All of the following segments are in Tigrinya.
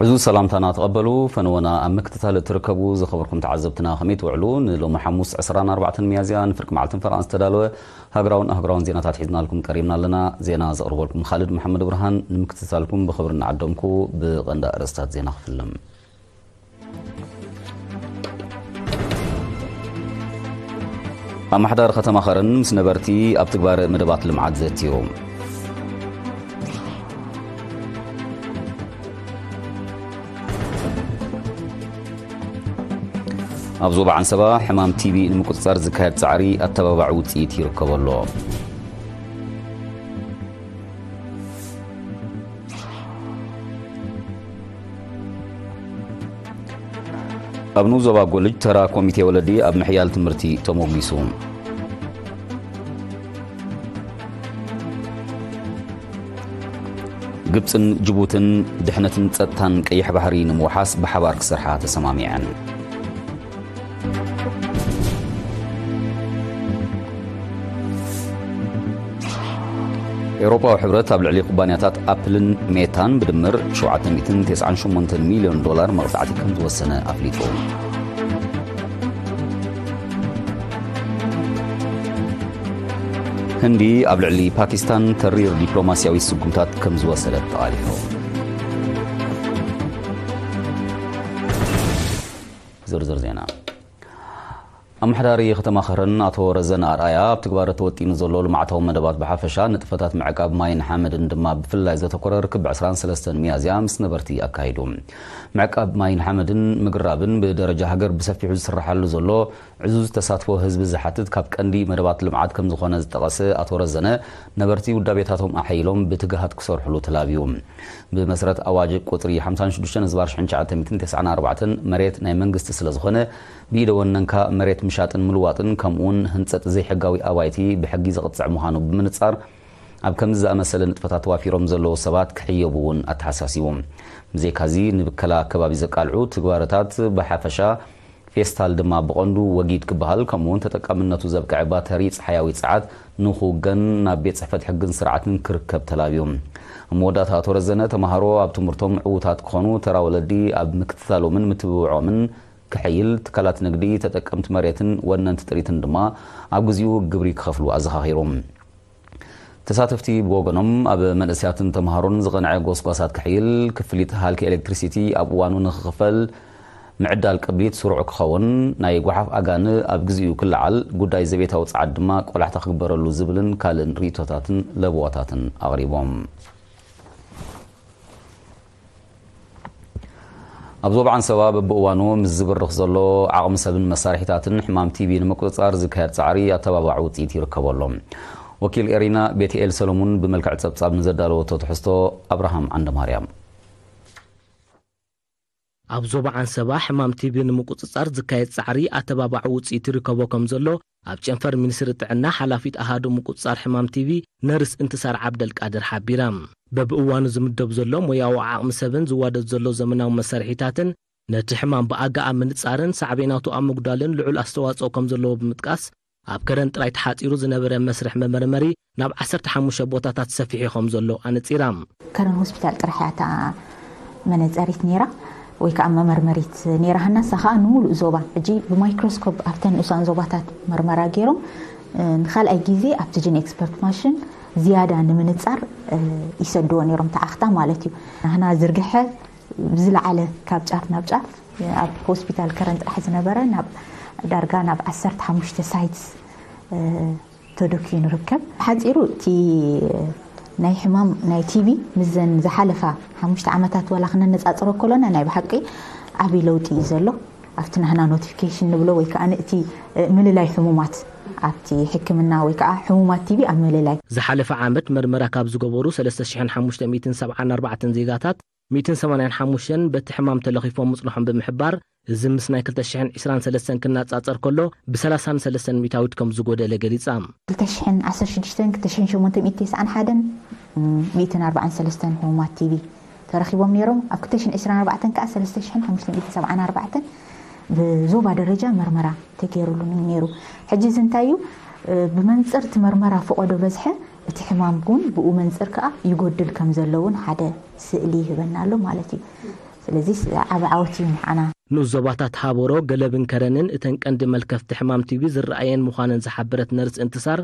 እዚ ሰላምታና ተቐበሉ። ፈነወና ኣብ ምክትታል እትርከቡ ዝኸበርኩም ተዓዘብትና ከመይ ትውዕሉ? ንሎሚ ሓሙስ ዕስራን ኣርባዕተን ሚያዝያ ንፍርቂ መዓልትን ፈረቓን ዝተዳለወ ሃገራውን ኣህጉራውን ዜናታት ሒዝናልኩም ቀሪብና ኣለና። ዜና ዘቕርበልኩም ካልድ መሓመድ ብርሃን። ንምክትታልኩም ብኽብሪ እናዓደምኩ ብቐንዲ ኣርእስታት ዜና ክፍልም። ኣመሓዳሪ ከተማ ኸረን ምስ ነበርቲ ኣብ ትግባረ መደባት ልምዓት ዘትዩ። ኣብ ዞባ ዓንሰባ ሕማም ቲቢ ንምቁጽጻር ዝካየድ ጻዕሪ ኣተባባዒ ውጽኢት ይርከቦ ኣሎ። ኣብ ንኡስ ዞባ ጎልጅ ተራ ኮሚቴ ወለዲ ኣብ ምሕያል ትምህርቲ ተሞጊሱ። ግብጽን ጅቡትን ድሕነትን ጸጥታን ቀይሕ ባሕሪ ንምውሓስ ብሓባር ክሰርሓ ተሰማሚዐን። ኤውሮጳዊ ሕብረት ኣብ ልዕሊ ኩባንያታት ኣፕልን ሜታን ብድምር ሸውዓተ ሚእትን ተስዓን ሸሞንተን ሚልዮን ዶላር መቕጻዕቲ ከም ዝወሰነ ኣፍሊጡ። ህንዲ ኣብ ልዕሊ ፓኪስታን ተሪር ዲፕሎማስያዊ ስጉምታት ከም ዝወሰደት ተቓሊሑ። ዝርዝር ዜና። ኣመሓዳሪ ከተማ ኸረን ኣቶ ረዘነ ኣርኣያ ኣብ ትግባረ ተወጢኑ ዘሎ ልምዓታዊ መደባት ብሓፈሻ ንጥፈታት ምዕቃብ ማይን ሓመድን ድማ ብፍላይ ዘተኮረ ርክብ ዕስራን ሰለስተን ሚያዝያ ምስ ነበርቲ ኣካይዱ። ምዕቃብ ማይን ሓመድን ምግራብን ብደረጃ ሃገር ብሰፊሑ ዝስራሓሉ ዘሎ ዕዙዝ ተሳትፎ ህዝቢ ዝሓትት ካብ ቀንዲ መደባት ልምዓት ከም ዝኾነ ዝጠቐሰ ኣቶ ረዘነ ነበርቲ ውዳቤታቶም ኣሐይሎም ብትግሃት ክሰርሕሉ ተላብዩ። ብመሰረት ኣዋጅ ቁጽሪ ሓምሳን ሽዱሽተን ዝባር ሽሕን ትሽዓተ ሚእትን ተስዓን ኣርባዕተን መሬት ናይ መንግስቲ ስለ ዝኾነ ብኢደ ወነንካ መሬት ምሻጥን ምልዋጥን ከምኡውን ህንጸት ዘይሕጋዊ ኣባይቲ ብሕጊ ዘቕጽዕ ምዃኑ ብምንጻር ኣብ ከምዚ ዝኣመሰለ ንጥፈታት ተዋፊሮም ዘለዉ ሰባት ክሕየቡ እውን ኣተሓሳሲቡ። ብዘይካዚ ንብከላ ኣከባቢ ዘቃልዑ ትግባረታት ብሓፈሻ ፌስታል ድማ ብቐንዱ ወጊድ ክበሃል ከምኡውን ተጠቃምነቱ ዘብቅዐ ባተሪ ጸሓያዊ ጸዓት ንክውገን ናብ ቤት ጽሕፈት ሕግን ስርዓትን ክርከብ ተላብዩ። ኣብ መወዳእታ ኣቶ ረዘነ ተምሃሮ ኣብ ትምህርቶም ዕዉታት ክኾኑ ተራ ወለዲ ኣብ ምክትታሎምን ምትብብዖምን ክሕይል ትካላት ንግዲ ተጠቀምቲ መሬትን ወነንቲ ጥሪትን ድማ ኣብ ግዚኡ ግብሪ ክኸፍሉ ኣዘኻኺሩ። ተሳተፍቲ ብወገኖም ኣብ መንእሰያትን ተምሃሮን ዝቐንዐ ጎስጓሳት ክሕይል ክፍሊት ሃልኪ ኤሌክትሪሲቲ ኣብ እዋኑ ንክኽፈል ምዕዳል ቅብሊት ስሩዕ ክኸውን ናይ ጓሓፍ ኣጋን ኣብ ግዚኡ ክለዓል ጉዳይ ዘቤታዊ ጸዓት ድማ ቆላሕታ ክግበረሉ ዝብልን ካልእን ርእቶታትን ለበዋታትን ኣቕሪቦም። ኣብ ዞባ ዓንሰባ በብእዋኑ ምስ ዝብርኽ ዘሎ ዓቕሚ ሰብን መሳርሒታትን ሕማም ቲቢ ንምቁጽጻር ዝካየድ ጻዕሪ ኣተባባዒ ውጽኢት ይርከቦ ኣሎ። ወኪል ኤሪና ቤትኤል ሰሎሙን ብመልክዕ ጸብጻብ ንዘዳለወቶ ትሕዝቶ ኣብርሃም ዓንደማርያም። ኣብ ዞባ ዓንሰባ ሕማም ቲቢ ንምቁጽጻር ዝካየድ ጻዕሪ ኣተባባዒ ውጽኢት ይርከቦ ከም ዘሎ ኣብ ጨንፈር ሚኒስትሪ ጥዕና ሓላፊት ኣሃዱ ምቁጽጻር ሕማም ቲቢ ነርስ እንትሳር ዓብደልቃድር ሓቢራ። በብእዋኑ ዝምደብ ዘሎ ሞያዊ ዓቕሚ ሰብን ዝዋደድ ዘሎ ዘመናዊ መሳርሒታትን ነቲ ሕማም ብኣጋ ኣብ ምንጻርን ሳዕቤናቱ ኣብ ምጉዳልን ልዑል ኣስተዋጽኦ ከም ዘለዎ ብምጥቃስ ኣብ ከረን ጥራይ ተሓጺሩ ዝነበረ መስርሕ መመርመሪ ናብ ዓሰርተ ሓሙሽተ ቦታታት ሰፊሑ ከም ዘሎ ኣነጺራ። ከረን ሆስፒታል ጥራሕ እያ እታ መነጸሪት ነይራ ወይ ከዓ መመርመሪት ነይራ። ሃናሳ ከዓ ንምሉእ ዞባ ሕጂ ብማይክሮስኮፕ ኣብተን ንኡሳን ዞባታት መርመራ ገይሮም ንካልኣይ ግዜ ኣብቲ ጅን ኤክስፐርት ማሽን ዝያዳ ንምንጻር ይሰድዎ ነይሮም ተኣኽታ ማለት እዩ። ናህና ዝርግሐ ብዝለዓለ ካብ ጫፍ ናብ ጫፍ ኣብ ሆስፒታል ከረን ጥራሕ ዝነበረ ናብ ዳርጋ ናብ ዓሰርተ ሓሙሽተ ሳይትስ ተደክዩ ንርከብ። ሓፂሩ እቲ ናይ ሕማም ናይ ቲቢ ምስዘን ዝሓለፋ ሓሙሽተ ዓመታት ዋላ ክነነፃፅሮ ከሎና ናይ ብሓቂ ዓብዪ ለውጢ እዩ ዘሎ። ኣብቲ ናህና ኖቲፊኬሽን ንብሎ ወይ ከዓ እቲ ምልላይ ሕሙማት ኣብቲ ሕክምና ወይ ከዓ ሕሙማት ቲቢ ኣብ ምልላይ ዝሓለፈ ዓመት መርመራ ካብ ዝገበሩ ሰለስተ ሽሕን ሓሙሽተ ሚእትን ሰብዓን ኣርባዕተን ዜጋታት ሚእትን ሰማንያን ሓሙሽተን በቲ ሕማም ተለኺፎም ምጽንሖም ብምሕባር፣ እዚ ምስ ናይ ክልተ ሽሕን ዕስራን ሰለስተን ክነጻጸር ከሎ ብሰላሳን ሰለስተን ሚእታዊት ከም ዝጎደለ ገሊጻ። ክልተ ሽሕን ዓሰርተ ሽዱሽተን ክልተ ሽሕን ሸሞንተ ሚእቲ ተስዓን ሓደን ሚእትን ኣርባዓን ሰለስተን ሕሙማት ቲቢ ተረኺቦም ነይሮም። ኣብ ክልተ ሽሕን ዕስራን ኣርባዕተን ከኣ ሰለስተ ሽሕን ሓሙሽተ ሚእትን ሰብዓን ኣርባዕተን ብዞባ ደረጃ መርመራ ተገይሩሉን እዩ ነይሩ። ሕጂ እዚ እንታይ እዩ? ብመንጽር እቲ መርመራ ፈቐዶ በዝሐ እቲ ሕማም እውን ብኡ መንጽር ከኣ ይጎድል ከም ዘሎ እውን ሓደ ስእሊ ይህበና ኣሎ ማለት እዩ። ስለዚ ዓብ ዓወት እዩ ንዓና። ንኡስ ዞባታት ሃበሮ፣ ገለብን ከረንን እተን ቀንዲ መልከፍቲ ሕማም ቲቢ ዝረኣየን ምዃነን ዝሓበረት ነርስ እንትሳር፣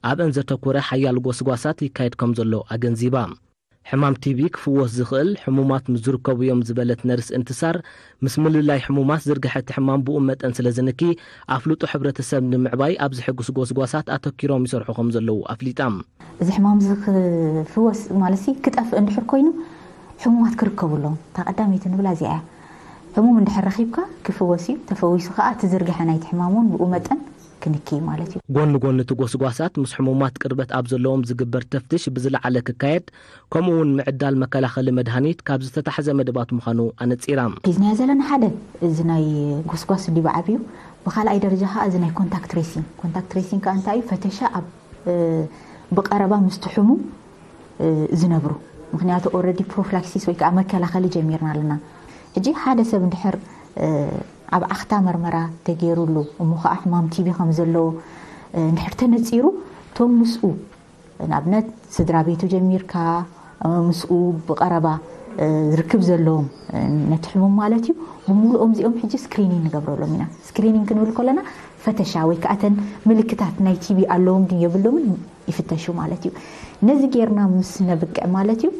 ኣብአን ዘተኮረ ሓያል ጎስጓሳት ይካየድ ከም ዘሎ ኣገንዚባ። ሕማም ቲቢ ክፍወስ ዝኽእል ሕሙማት ምስ ዝርከቡ እዮም ዝበለት ነርስ እንትሳር፣ ምስ ምልላይ ሕሙማት ዝርግሐ እቲ ሕማም ብኡ መጠን ስለ ዝንኪ፣ ኣፍልጦ ሕብረተሰብ ንምዕባይ ኣብ ዝሕግስ ጎስጓሳት ኣተኪሮም ይሰርሑ ከም ዘለዉ ኣፍሊጣ። እዚ ሕማም እዚ ክፍወስ ማለት ሲ ክጠፍእ እንድሕር ኮይኑ፣ ሕሙማት ክርከቡ ኣለዎም። እታ ቀዳመይቲ ንብላ እዚኣ እያ። ሕሙም እንድሕር ረኺብካ ክፍወስ እዩ። ተፈዊሱ ከዓ እቲ ዝርግሐ ናይቲ ሕማም እውን ብኡ መጠን ክንኪ ማለት እዩ። ጎኒ ጎኒ እቲ ጎስጓሳት፣ ምስ ሕሙማት ቅርበት ኣብ ዘለዎም ዝግበር ተፍትሽ ብዝለዓለ ክካየድ፣ ከምኡ እውን ምዕዳል መከላኸሊ መድሃኒት ካብ ዝተታሕዘ መደባት ምዃኑ ኣነጺራ። ሒዝናዮ ዘለና ሓደ እዚ ናይ ጎስጓስ እንዲዩ ብዓብዩ፣ ብኻልኣይ ደረጃ ከዓ እዚ ናይ ኮንታክት ትሬሲንግ። ኮንታክት ትሬሲንግ ከዓ እንታይ እዩ? ፈተሻ ኣብ፣ እ፣ ብቐረባ ምስቲ ሕሙም፣ እ፣ ዝነብሩ። ምኽንያቱ ኦልሬዲ ፕሮፊላክሲስ ወይ ከዓ መከላኸሊ ጀሚርና ኣለና። ሕጂ ሓደ ሰብ እንድሕር፣ እ፣ ኣብ ዓኽታ መርመራ ተገይሩሉ እሞ ከዓ ሕማም ቲቢ ከም ዘለዎ፣ እ፣ እንድሕር ተነፂሩ፣ እቶም ምስኡ ንኣብነት ስድራ ቤቱ ጀሚርካ፣ እ፣ ምስኡ ብቐረባ፣ እ፣ ርክብ ዘለዎም፣ እ፣ ነቲ ሕሙም ማለት እዩ፣ ብምሉኦም እዚኦም ሕጂ ስክሪኒንግ ንገብረሎም ኢና። ስክሪኒንግ ክንብል ከለና ፈተሻ ወይ ከዓ እተን ምልክታት ናይ ቲቢ ኣለዎም ድዩ የብሎምን ይፍተሹ ማለት እዩ። ነዚ ጌርና ምስ ነብቅዕ ማለት እዩ፣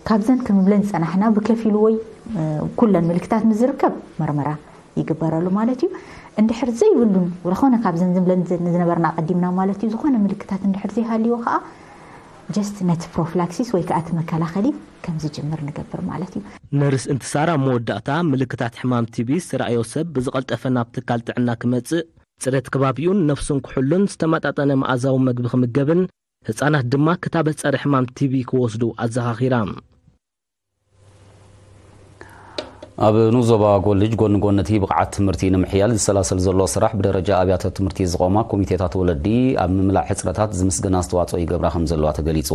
ካብዘን ክንብለን ዝጸናሕና ብከፊሉ ወይ፣ እ፣ ኩለን ምልክታት ምስ ዝርከብ መርመራ ይግበረሉ ማለት እዩ። እንድሕር ዘይብሉን ዝኾነ ካብዘን ዝብለን ዝነበርና ኣቐዲምና ማለት እዩ፣ ዝኾነ ምልክታት እንድሕር ዘይሃልይዎ ከዓ ጀስት ነቲ ፕሮፊላክሲስ ወይ ከዓ እቲ መከላኸሊ ከም ዝጅምር ንገብር ማለት እዩ። ነርስ እንትሳር ኣብ መወዳእታ፣ ምልክታት ሕማም ቲቢ ዝተራእዮ ሰብ ብዝቐልጠፈ ናብ ትካል ጥዕና ክመጽእ፣ ጽሬት ከባቢኡን ነፍሱን ክሕሉን ዝተመጣጠነ መኣዛዊ መግቢ ክምገብን ህጻናት ድማ ክታበት ጸረ ሕማም ቲቢ ክወስዱ ኣዘኻኺራ። ኣብ ንኡስ ዞባ ኮሌጅ ጎኒ ጎኒ እቲ ብቕዓት ትምህርቲ ንምሕያል ዝሰላሰል ዘሎ ስራሕ፣ ብደረጃ ኣብያተ ትምህርቲ ዝቖማ ኮሚቴታት ወለዲ ኣብ ምምላእ ሕጽረታት ዝምስገን ኣስተዋጽኦ ይገብራ ከም ዘለዋ ተገሊጹ።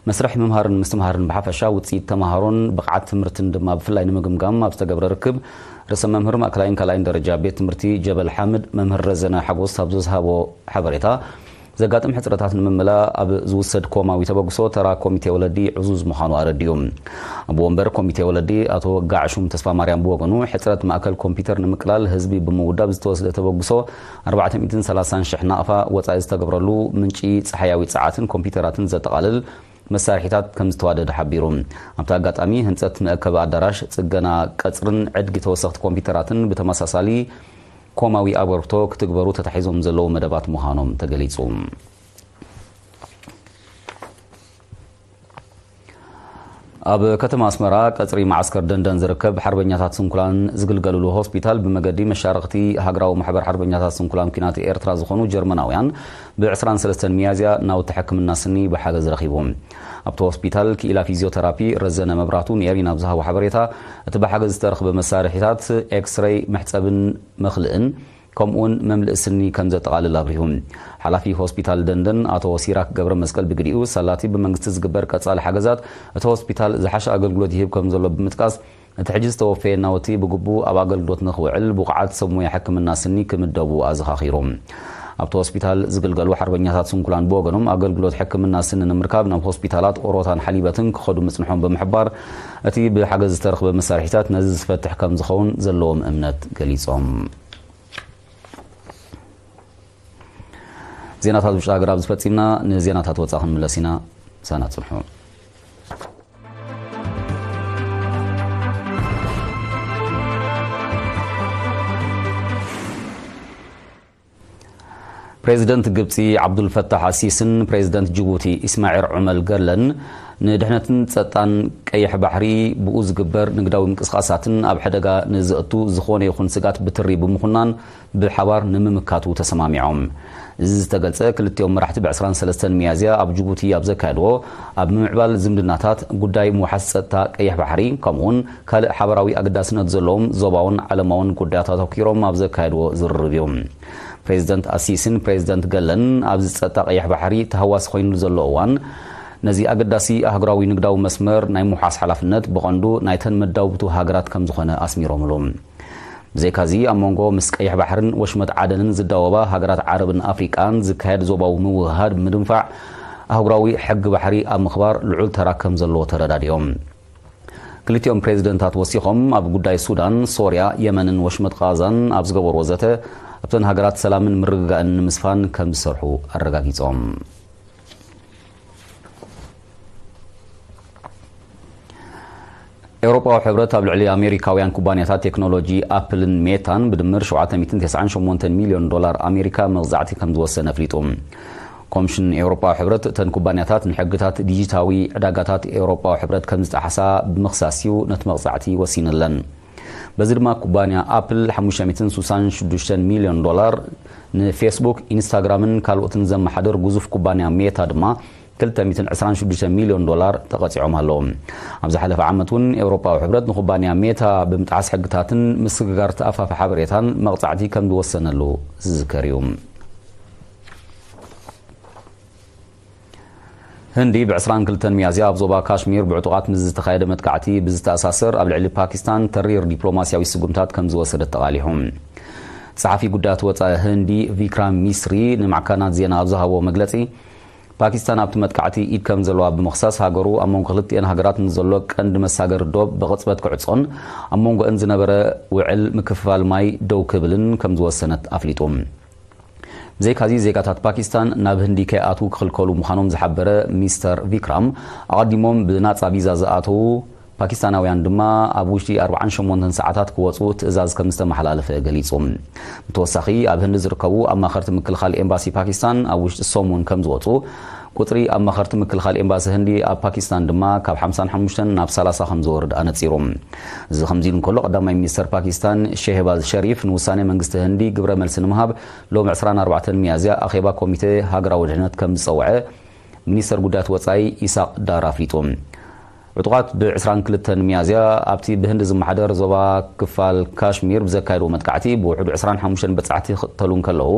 መስርሕ ምምሃርን ምስትምሃርን ብሓፈሻ፣ ውጽኢት ተመሃሮን ብቕዓት ትምህርትን ድማ ብፍላይ ንምግምጋም ኣብ ዝተገብረ ርክብ፣ ርእሰ መምህር ማእከላይን ካልኣይን ደረጃ ቤት ትምህርቲ ጀበል ሓምድ መምህር ረዘነ ሓጎስ ኣብ ዝሃቦ ሓበሬታ፣ ዘጋጥም ሕጽረታት ንምምላእ ኣብ ዝውሰድ ኮማዊ ተበግሶ ተራ ኮሚቴ ወለዲ ዕዙዝ ምዃኑ ኣረዲኡ። ኣቦ ወንበር ኮሚቴ ወለዲ ኣቶ ጋዕሹም ተስፋ ማርያም ብወገኑ፣ ሕጽረት ማእከል ኮምፒውተር ንምቅላል ህዝቢ ብምውዳብ ዝተወስደ ተበግሶ ኣርባዕተ ሚእትን ሰላሳን ሽሕ ናቕፋ ወጻኢ ዝተገብረሉ ምንጪ ጸሓያዊ ጸዓትን ኮምፒውተራትን ዘጠቓልል መሳርሒታት ከም ዝተዋደደ ሓቢሩ። ኣብቲ ኣጋጣሚ፣ ህንጸት መእከቢ ኣዳራሽ፣ ጽገና ቀጽርን ዕድጊ ተወሰኽቲ ኮምፒውተራትን ብተመሳሳሊ ኮማዊ ኣበርክቶ ክትግበሩ ተታሒዞም ዘለዉ መደባት ምዃኖም ተገሊጹ። ኣብ ከተማ ኣስመራ ቀጽሪ መዓስከር ደንደን ዝርከብ ሓርበኛታት ስንኩላን ዝግልገሉሉ ሆስፒታል፣ ብመገዲ መሻርኽቲ ሃገራዊ ማሕበር ሓርበኛታት ስንኩላን ኲናት ኤርትራ ዝኾኑ ጀርመናውያን፣ ብ ዕስራን ሰለስተን ሚያዝያ ናውቲ ሕክምና ስኒ ብሓገዝ ረኺቡ። ኣብቲ ሆስፒታል ክኢላ ፊዚዮተራፒ ረዘነ መብራቱ ንኤሪና ኣብ ዝሃቦ ሓበሬታ፣ እቲ ብሓገዝ ዝተረኽበ መሳርሒታት ኤክስሬይ፣ መሕጸብን መኽልእን፣ ከምኡውን መምልኢ ስኒ ከም ዘጠቓልል ኣብሪሁ። ሓላፊ ሆስፒታል ደንደን ኣቶ ሲራክ ገብረ መስቀል ብግዲኡ፣ ሳላቲ ብመንግስቲ ዝግበር ቀጻሊ ሓገዛት እቲ ሆስፒታል ዝሓሸ ኣገልግሎት ይህብ ከም ዘሎ ብምጥቃስ፣ እቲ ሕጂ ዝተወፈየ ናውቲ ብግቡእ ኣብ ኣገልግሎት ንኽውዕል ብቑዓት ሰብ ሞያ ሕክምና ስኒ ክምደቡ ኣዘኻኺሩ። ኣብቲ ሆስፒታል ዝግልገሉ ሓርበኛታት ስንኩላን ብወገኖም፣ ኣገልግሎት ሕክምና ስኒ ንምርካብ ናብ ሆስፒታላት ኦሮታን ሓሊበትን ክኸዱ ምጽንሖም ብምሕባር፣ እቲ ብሓገዝ ዝተረኽበ መሳርሒታት ነዚ ዝፈትሕ ከም ዝኸውን ዘለዎም እምነት ገሊጾም። ዜናታት ውሽጢ ሃገር ኣብዚ ፈጺምና። ንዜናታት ወጻኢ ክንምለስ ኢና። ሳና ጽንሑ። ፕሬዚደንት ግብጺ ዓብዱልፈታሕ ኣሲስን ፕሬዚደንት ጅቡቲ ኢስማዒል ዑመል ገለን፣ ንድሕነትን ጸጥታን ቀይሕ ባሕሪ፣ ብኡ ዝግበር ንግዳዊ ምንቅስቓሳትን ኣብ ሓደጋ ንዘእቱ ዝኾነ ይኹን ስግኣት ብትሪ ብምኹናን ብሓባር ንምምካቱ ተሰማሚዖም። እዚ ዝተገልጸ፣ ክልቲኦም መራሕቲ ብ ዕስራን ሰለስተን ሚያዝያ ኣብ ጅቡቲ ኣብ ዘካየድዎ፣ ኣብ ምምዕባል ዝምድናታት፣ ጉዳይ ምውሓስ ጸጥታ ቀይሕ ባሕሪ፣ ከምኡውን ካልእ ሓበራዊ ኣገዳስነት ዘለዎም ዞባውን ዓለማውን ጉዳያት ኣተኲሮም ኣብ ዘካየድዎ ዝርርብ እዩ። ፕሬዚደንት ኣሲሲን ፕሬዚደንት ገለን፣ ኣብዚ ጸጥታ ቀይሕ ባሕሪ ተሃዋሲ ኮይኑሉ ዘሎ እዋን፣ ነዚ ኣገዳሲ ኣህጉራዊ ንግዳዊ መስመር ናይ ምውሓስ ሓላፍነት ብቐንዱ ናይተን መዳውብቱ ሃገራት ከም ዝኾነ ኣስሚሮምሉ። ብዘይካዚ፣ ኣብ መንጎ ምስ ቀይሕ ባሕርን ወሽመጥ ዓደንን ዝዳወባ ሃገራት ዓረብን ኣፍሪቃን ዝካየድ ዞባዊ ምውህሃድ ብምድንፋዕ፣ ኣህጉራዊ ሕጊ ባሕሪ ኣብ ምኽባር ልዑል ተራ ከም ዘለዎ ተረዳዲኦም። ክልቲኦም ፕሬዝደንታት ወሲኾም ኣብ ጉዳይ ሱዳን፣ ሶርያ፣ የመንን ወሽመጥ ቓዛን ኣብ ዝገበርዎ ዘተ ኣብተን ሃገራት ሰላምን ምርግጋእን ንምስፋን ከም ዝሰርሑ ኣረጋጊጾም። ኤውሮጳዊ ሕብረት ኣብ ልዕሊ ኣሜሪካውያን ኩባንያታት ቴክኖሎጂ ኣፕልን ሜታን ብድምር ሸውዓተ ሚእትን ተስዓን ሸሞንተን ሚልዮን ዶላር ኣሜሪካ መቕጻዕቲ ከም ዝወሰነ ኣፍሊጡ። ኮሚሽን ኤውሮጳዊ ሕብረት እተን ኩባንያታት ንሕግታት ዲጂታዊ ዕዳጋታት ኤውሮጳዊ ሕብረት ከም ዝጠሓሳ ብምኽሳስ እዩ ነቲ መቕጻዕቲ ወሲንለን። በዚ ድማ ኩባንያ ኣፕል ሓሙሽተ ሚእትን ስሳን ሽዱሽተን ሚልዮን ዶላር፣ ንፌስቡክ፣ ኢንስታግራምን ካልኦትን ዘመሓድር ግዙፍ ኩባንያ ሜታ ድማ ክልተ ሚእትን ዕስራን ሽዱሽተ ሚልዮን ዶላር ተቐጺዖም ኣለዉ። ኣብ ዝሓለፈ ዓመት እውን ኤውሮጳዊ ሕብረት ንኩባንያ ሜታ ብምጥሓስ ሕግታትን ምስግጋር ተኣፋፊ ሓበሬታን መቕጻዕቲ ከም ዝወሰነሉ ዝዝከር እዩ። ህንዲ ብ ዕስራን ክልተን ሚያዝያ ኣብ ዞባ ካሽሚር ብዕጡቓት ምስ ዝተኻየደ መጥቃዕቲ ብዝተኣሳሰር ኣብ ልዕሊ ፓኪስታን ተሪር ዲፕሎማስያዊ ስጉምታት ከም ዝወሰደት ተቓሊሑ። ጸሓፊ ጉዳያት ወጻኢ ህንዲ ቪክራም ሚስሪ ንማዕከናት ዜና ኣብ ዝሃቦ መግለጺ፣ ፓኪስታን ኣብቲ መጥቃዕቲ ኢድ ከም ዘለዋ ብምኽሳስ፣ ሃገሩ ኣብ መንጎ ክልቲኤን ሃገራት ንዘሎ ቀንዲ መሳገሪ ዶብ ብቕጽበት ክዕጾን ኣብ መንጎአን ዝነበረ ውዕል ምክፍፋል ማይ ደው ክብልን ከም ዝወሰነት ኣፍሊጡ። ብዘይካዚ፣ ዜጋታት ፓኪስታን ናብ ህንዲ ከይኣትዉ ክኽልከሉ ምዃኖም ዝሓበረ ሚስተር ቪክራም፣ ኣቐዲሞም ብናጻ ቪዛ ዝኣተዉ ፓኪስታናውያን ድማ ኣብ ውሽጢ ኣርብዓን ሸሞንተን ሰዓታት ክወጹ ትእዛዝ ከም ዝተመሓላለፈ ገሊጹ። ብተወሳኺ፣ ኣብ ህንዲ ዝርከቡ ኣማኸርቲ ምክልኻል ኤምባሲ ፓኪስታን ኣብ ውሽጢ ሰሙን ከም ዝወጹ፣ ቁጽሪ ኣማኸርቲ ምክልኻል ኤምባሲ ህንዲ ኣብ ፓኪስታን ድማ ካብ ሓምሳን ሓሙሽተን ናብ ሰላሳ ከም ዝወርድ ኣነጺሩ። እዚ ከምዚ ኢሉ እንከሎ፣ ቀዳማይ ሚኒስተር ፓኪስታን ሼህባዝ ሸሪፍ ንውሳኔ መንግስቲ ህንዲ ግብረ መልሲ ንምሃብ ሎሚ ዕስራን ኣርባዕተን ሚያዝያ ኣኼባ ኮሚቴ ሃገራዊ ድሕነት ከም ዝጸውዐ ሚኒስተር ጉዳያት ወጻኢ ኢሳቕ ዳር ኣፍሊጡ። ዕጡቓት ብ ዕስራን ክልተን ሚያዝያ ኣብቲ ብህንዲ ዝመሓደር ዞባ ክፋል ካሽሚር ብዘካየድዎ መጥቃዕቲ ብውሕዱ ዕስራን ሓሙሽተን በጻሕቲ ክቕተሉ እንከለዉ፣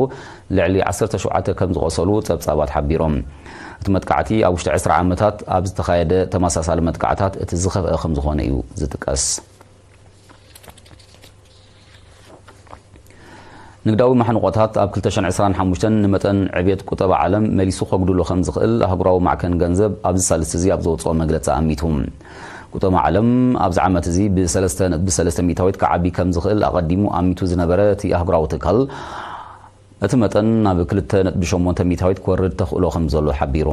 ልዕሊ ዓሰርተ ሸውዓተ ከም ዝቖሰሉ ጸብጻባት ሓቢሮም። እቲ መጥቃዕቲ ኣብ ውሽጢ ዕስራ ዓመታት ኣብ ዝተኻየደ ተመሳሳሊ መጥቃዕታት እቲ ዝኸፍአ ከም ዝኾነ እዩ ዝጥቀስ። ንግዳዊ ማሕንቆታት ኣብ ክልተ ሽሕን ዕስራን ሓሙሽተን ንመጠን ዕብየት ቁጠባ ዓለም መሊሱ ከጉድሎ ከም ዝኽእል ኣህጉራዊ ማዕከን ገንዘብ ኣብዚ ሳልስቲ እዚ ኣብ ዘውፅኦ መግለፂ ኣሚቱ። ቁጠባ ዓለም ኣብዚ ዓመት እዚ ብሰለስተ ነጥቢ ሰለስተ ሚእታዊት ክዓቢ ከም ዝኽእል ኣቐዲሙ ኣሚቱ ዝነበረ እቲ ኣህጉራዊ ትካል፣ እቲ መጠን ናብ ክልተ ነጥቢ ሸሞንተ ሚእታዊት ክወርድ ተኽእሎ ከም ዘሎ ሓቢሩ።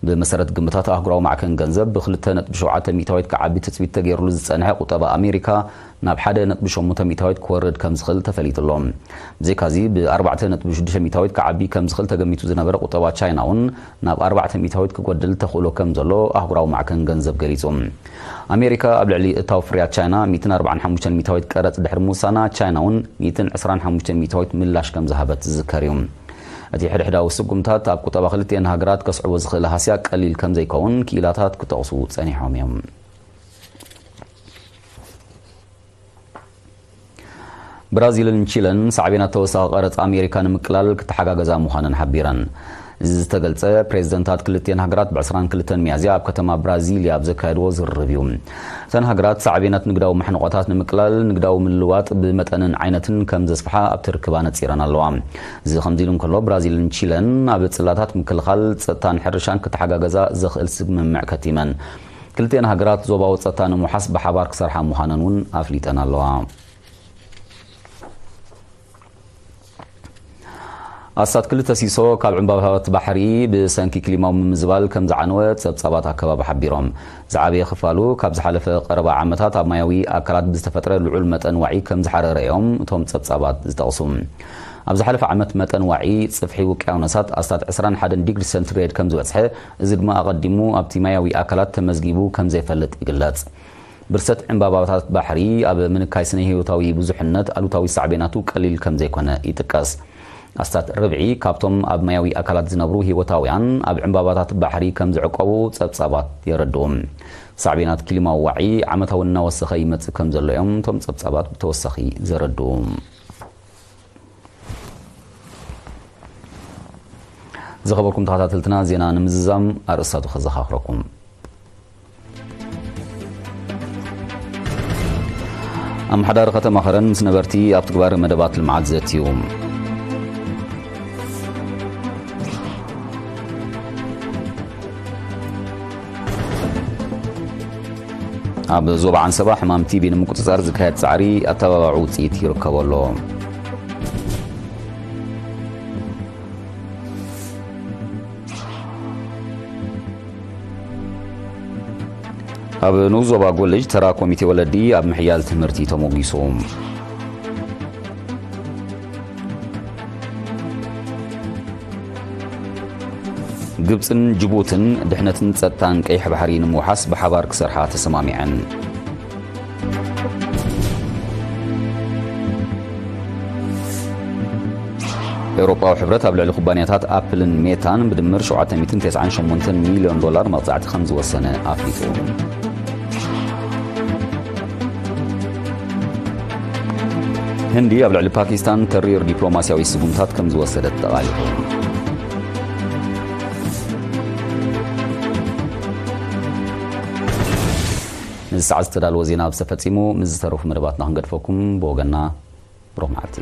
ብመሰረት ግምታት ኣህጉራዊ ማዕከን ገንዘብ፣ ብክልተ ነጥቢ ሸውዓተ ሚእታዊት ክዓቢ ትጽቢት ተገይሩሉ ዝጸንሐ ቁጠባ ኣሜሪካ ናብ ሓደ ነጥቢ ሸሞንተ ሚእታዊት ክወርድ ከም ዝኽእል ተፈሊጡ ኣሎ። ብዘይካዚ፣ ብኣርባዕተ ነጥቢ ሽዱሽተ ሚእታዊት ክዓቢ ከም ዝኽእል ተገሚቱ ዝነበረ ቁጠባ ቻይና እውን ናብ ኣርባዕተ ሚእታዊት ክጎድል ተኽእሎ ከም ዘሎ ኣህጉራዊ ማዕከን ገንዘብ ገሊጹ። ኣሜሪካ ኣብ ልዕሊ እታው ፍርያት ቻይና ሚእትን ኣርባዓን ሓሙሽተን ሚእታዊት ቀረጽ ድሕሪ ምውሳና፣ ቻይና እውን ሚእትን ዕስራን ሓሙሽተን ሚእታዊት ምላሽ ከም ዝሃበት ዝዝከር እዩ። እቲ ሕድሕዳዊ ስጉምታት ኣብ ቁጠባ ክልቲኤን ሃገራት ከስዕቦ ዝኽእል ሃስያ ቀሊል ከም ዘይከውን ክኢላታት ክጠቕሱ ጸኒሖም እዮም። ብራዚልን ቺለን ሳዕቤናት ተወሳኺ ቀረጽ ኣሜሪካ ንምቅላል ክተሓጋገዛ ምዃነን ሓቢረን። እዚ ዝተገልጸ፣ ፕሬዝደንታት ክልቲኤን ሃገራት ብ ዕስራን ክልተን ሚያዝያ ኣብ ከተማ ብራዚልያ ኣብ ዘካየድዎ ዝርርብ እዩ። እተን ሃገራት ሳዕቤናት ንግዳዊ ማሕንቆታት ንምቅላል ንግዳዊ ምልውዋጥ ብመጠንን ዓይነትን ከም ዘስፍሓ ኣብቲ ርክብ ኣነጺረን ኣለዋ። እዚ ከምዚ ኢሉ እንከሎ፣ ብራዚልን ቺለን ኣብ ጽላታት ምክልኻል፣ ጸጥታን ሕርሻን ክተሓጋገዛ ዘኽእል ስምምዕ ከቲመን። ክልቲኤን ሃገራት ዞባዊ ጸጥታ ንምውሓስ ብሓባር ክሰርሓ ምዃነን እውን ኣፍሊጠን ኣለዋ። ኣስታት ክልተ ሲሶ ካብ ዕምባባታት ባሕሪ ብሰንኪ ክሊማዊ ምምዝባል ከም ዝዓነወ ጸብጻባት ኣከባቢ ሓቢሮም። ዝዓበየ ክፋሉ ካብ ዝሓለፈ ቀረባ ዓመታት ኣብ ማያዊ ኣካላት ብዝተፈጥረ ልዑል መጠን ዋዒ ከም ዝሓረረ እዮም እቶም ጸብጻባት ዝጠቕሱ። ኣብ ዝሓለፈ ዓመት መጠን ዋዒ ጽፍሒ ውቅያኖሳት ኣስታት ዕስራን ሓደን ዲግሪ ሰንቲግሬድ ከም ዝበጽሐ፣ እዚ ድማ ኣቐዲሙ ኣብቲ ማያዊ ኣካላት ተመዝጊቡ ከም ዘይፈልጥ ይግለጽ። ብርሰት ዕምባባታት ባሕሪ ኣብ ምንካይ ስነ ህይወታዊ ብዙሕነት ኣሉታዊ ሳዕቤናቱ ቀሊል ከም ዘይኮነ ይጥቀስ። ኣስታት ርብዒ ካብቶም ኣብ ማያዊ ኣካላት ዝነብሩ ህይወታውያን ኣብ ዕምባባታት ባሕሪ ከም ዝዕቆቡ ጸብጻባት የረድኡ። ሳዕቤናት ክሊማዊ ዋዒ ዓመታዊ እናወሰኸ ይመጽእ ከም ዘሎ እዮም እቶም ጸብጻባት ብተወሳኺ ዘረድኡ። ዝኸበርኩም ተኸታተልትና፣ ዜና ንምዝዛም ኣርእስታቱ ከዘኻኽረኩም። ኣመሓዳሪ ከተማ ከረን ምስ ነበርቲ ኣብ ትግባረ መደባት ልምዓት ዘትዩ። ኣብ ዞባ ዓንሰባ ሕማም ቲቢ ንምቁጽጻር ዝካየድ ጻዕሪ ኣተባባዒ ውጽኢት ይርከቦ ኣሎ። ኣብ ንኡስ ዞባ ጎልጅ ተራ ኮሚቴ ወለዲ ኣብ ምሕያል ትምህርቲ ተሞጊሱ። ግብጽን ጅቡትን ድሕነትን ጸጥታን ቀይሕ ባሕሪ ንምውሓስ ብሓባር ክሰርሓ ተሰማሚዐን። ኤውሮጳዊ ሕብረት ኣብ ልዕሊ ኩባንያታት ኣፕልን ሜታን ብድምር ሸውዓተ ሚእትን ተስዓን ሸሞንተን ሚልዮን ዶላር መቕጻዕቲ ከም ዝወሰነ ኣፍሊጡ። ህንዲ ኣብ ልዕሊ ፓኪስታን ተሪር ዲፕሎማስያዊ ስጉምታት ከም ዝወሰደት ተቓሊሑ። ንዚ ሰዓት ዝተዳለወ ዜና ኣብዚ ተፈጺሙ። ምስ ዝተረፉ መደባትና ክንገድፈኩም፣ ብወገንና ብሩኽ መዓልቲ።